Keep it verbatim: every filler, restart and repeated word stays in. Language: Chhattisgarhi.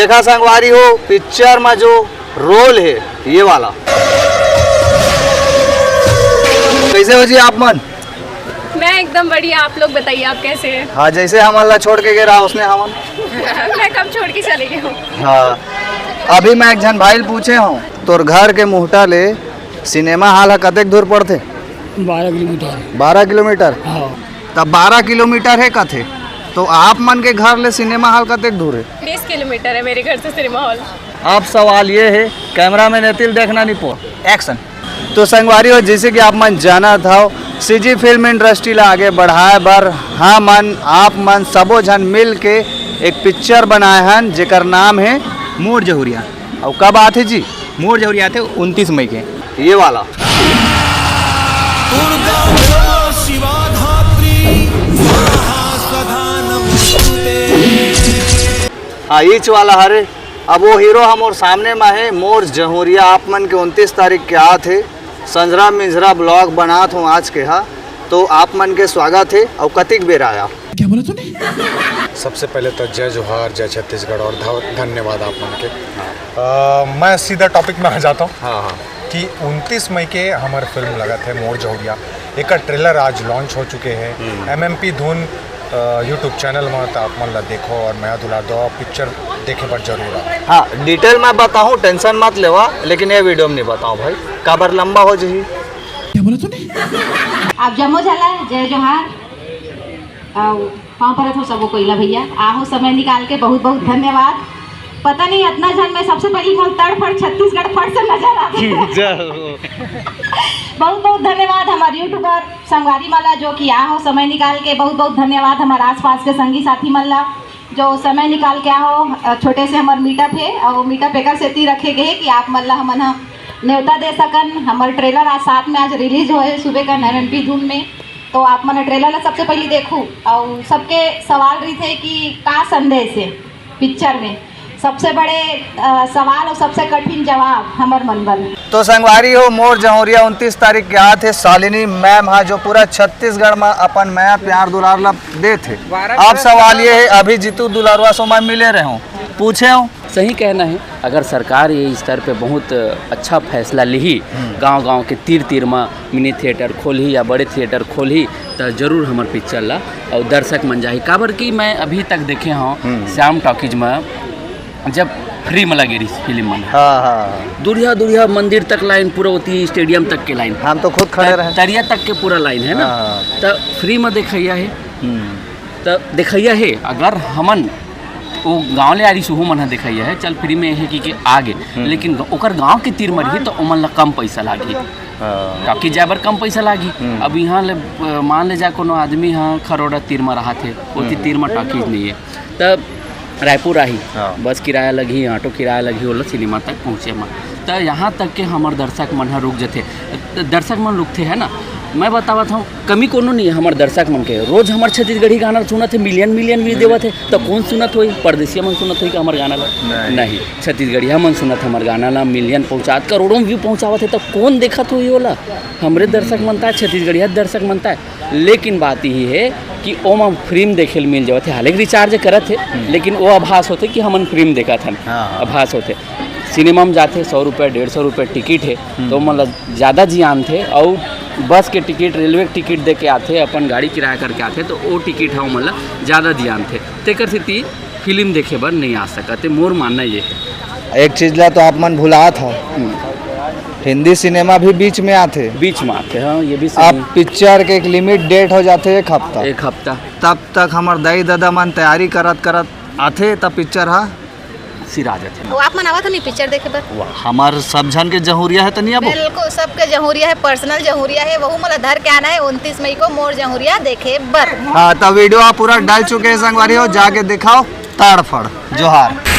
देखा संगवारी हो, पिक्चर में जो रोल है ये वाला। कैसे हो जी आप मन? मैं एकदम बढ़िया। आप लोग बताइए, आप कैसे हैं? हाँ, जैसे हमन ला छोड़ के गे रहा उसने हमन। मैं कब छोड़ के चले गए हूँ? हाँ, अभी मैं एक झन भाई ल पूछे हूँ, तोर घर के मुहटा ले सिनेमा हॉल ह कतेक दूर पड़थे? बारह किलोमीटर। बारह किलोमीटर। हाँ। तब बारह किलोमीटर है कथे, तो आप मन के घर ले सिनेमा हॉल कतेक दूर है? बीस किलोमीटर है मेरे घर से सिनेमा हॉल। अब सवाल ये है, कैमरा मैन एती ल देखना नहीं पो। एक्शन। तो संगवारी हो, जैसे कि आप मन जानत हव, सीजी फिल्म इंडस्ट्री ला आगे बढ़ाए बर हमन, आप मन सबो झन मिल के एक पिक्चर बनाए हन, जेकर नाम है मोर जहुरिया। और कब आथे जी? मोर जहुरिया आथे उनतीस मई के। ये वाला। हाँ, ईच वाला हरे। अब वो हीरो हमर सामने में है, मोर जहुरिया। आप मन के उनतीस तारीख के आत हे, संझरा मिंझरा ब्लॉग बनात हूँ आज के हा, तो आप मन के स्वागत है। और कतिक बेर आया? क्या बोला तूने? सबसे पहले तो जय जोहार, जय छत्तीसगढ़ और ध- धन्यवाद आप मन के। अ, मैं सीधा टॉपिक में आ जाता हूँ हाँ, हाँ। कि उनतीस मई के हमार फिल्म लगत है मोर जहुरिया। एकर ट्रेलर आज लॉन्च हो चुके हैं। एमएमपी धुन यूट्यूब चैनल में, तो आप मन ला देखो और मया दुलार दो, पिक्चर देखे बर जरूर आओ। हाँ, डिटेल में बताऊँ, टेंशन मत लेवा, लेकिन ये वीडियो में नहीं बताऊँ भाई, काबर लंबा हो जही। क्या बोला तूने? आप जम्मो झन ला जय जोहार अउ पाँव परत हो सबो कोई ला भैया। आहो समय निकाल के बहुत बहुत धन्यवाद। पता नहीं अतना झन में सबसे पहली मोर तड़फड़ छत्तीसगढ़ फट से नजर आ गई। बहुत बहुत धन्यवाद हमार यूट्यूबर संगवारी मन ला जो कि आहो समय निकाल के। बहुत बहुत धन्यवाद हमार आसपास के संगी साथी मन ला जो समय निकाल के आहो। अ, छोटे से हमार मीटअप है और मीटअप एकर सेती रखे गए कि आप मन ला हमन ह नेवता दे सकन। हमार ट्रेलर आज सात में आज रिलीज होए सुबह का एमएमपी धुन में, तो आप मन ट्रेलर ला सबसे पहले देखू। और सबके सवाल रही थे कि का संदेश है पिक्चर में, सबसे बड़े अ, सवाल और सबसे कठिन जवाब हमर मन बर। तो संगवारी हो, मोर जहुरिया उनतीस तारीख के आत हे। शालिनी मैम हा, जो पूरा छत्तीसगढ़ में अपन मया प्यार दुलार ला देत हे। अब सवाल ये है, अभी जीतू दुलारुआ सो मैं मिले रहे हूँ, पूछे हूँ। सही कहना है, अगर सरकार ये स्तर पे बहुत अच्छा फैसला लिही, गांव-गांव के तीर-तीर म मिनी थिएटर खोलही या बड़े थिएटर खोलही, त जरूर हमर पिक्चर ला अउ दर्शक मन जाही। काबर कि मैं अभी तक देखे हूँ श्याम टॉकीज म जब फ्री म लगे रहिस फिल्म मन, हाँ, हाँ। दुरिहा-दुरिहा मंदिर तक लाइन, पूरा ओती स्टेडियम तक के लाइन, हम तो खुद खड़े रहे। तरिया तक के पूरा लाइन है ना, हाँ। त फ्री म देखइया है। हम्म। त देखइया हे, अगर हमन ओ गाँव ले आ रही सुहू मन ह देखइया हे, चल फ्री में हे कि के आगे, लेकिन ग- ओकर गाँव के तीर म रही त ओमन ला कम पैसा लागही, हाँ। टॉकीज जाए बर कम पैसा लागही। अब यहाँ ले अ, मान ले जा कोनो आदमी ह खरोड़ा तीर म रहत हे, ओती तीर म टॉकीज नहीं है, तब रायपुर आही, हाँ। बस किराया लगही, ऑटो किराया लगही, ओला सिनेमा तक पहुँचे म। त यहाँ तक के हमर दर्शक मन ह रुक जथे, त दर्शक मन रुकथे है ना। मैं बतावत हूँ, कमी कोनो नहीं है हमर दर्शक मन के। रोज हमर छत्तीसगढ़ी गाना सुनत हे, मिलियन मिलियन view देवत हे, त कौन सुनत होई? परदेसिया मन सुनत होई कि हमर गाना ला? नहीं। नहीं, छत्तीसगढ़िया मन सुनत हमर गाना ला, मिलियन पहुँचात, करोड़ों view पहुँचावत हे, त कौन देखत होई ओला? हमरे दर्शक मन ताय, छत्तीसगढ़िया दर्शक मन ताय। लेकिन बात यही है कि ओमा फिल्म देखे ल मिल जावत हे, हालांकि रिचार्ज करत हे, लेकिन वो आभास होथे कि हमन फिल्म देखत हन, हाँ, हाँ। आभास होथे। सिनेमा में जाथे, सौ रुपये, डेढ़ सौ रुपये टिकट है, तो ओमन ला ज़्यादा जी आनथे, और बस के टिकट, रेलवे के टिकट दे के आथे, अपन गाड़ी किराया करके आथे, तो वो टिकट है ओमन ला ज़्यादा जी आनथे, तेकर सेती फिल्म देखे बर नहीं आ सकत हे, मोर मानना ये है। एक चीज ला तो आप मन भुलात हो, हिंदी सिनेमा भी बीच में आथे। बीच में आथे, हाँ, ये भी सही आप है। पिक्चर के एक लिमिट डेट हो जाथे एक हफ्ता, एक हफ्ता तब तक हमर दाई ददा मन तैयारी करत करत आथे, तब पिक्चर हा सिरा जाथे। वो आप मन आवत हो नहीं पिक्चर देखे बर? हमर सब झन के जहुरिया है, त नहीं आबो? बिल्कुल, सबके जहुरिया है, पर्सनल जहुरिया है, वहू मोला धर के आना है उनतीस मई को मोर जहुरिया देखे बर। हाँ, तो वीडियो आप पूरा डाल चुके हैं संगवारी हो, जाके दिखाओ। ताड़फड़। जोहार।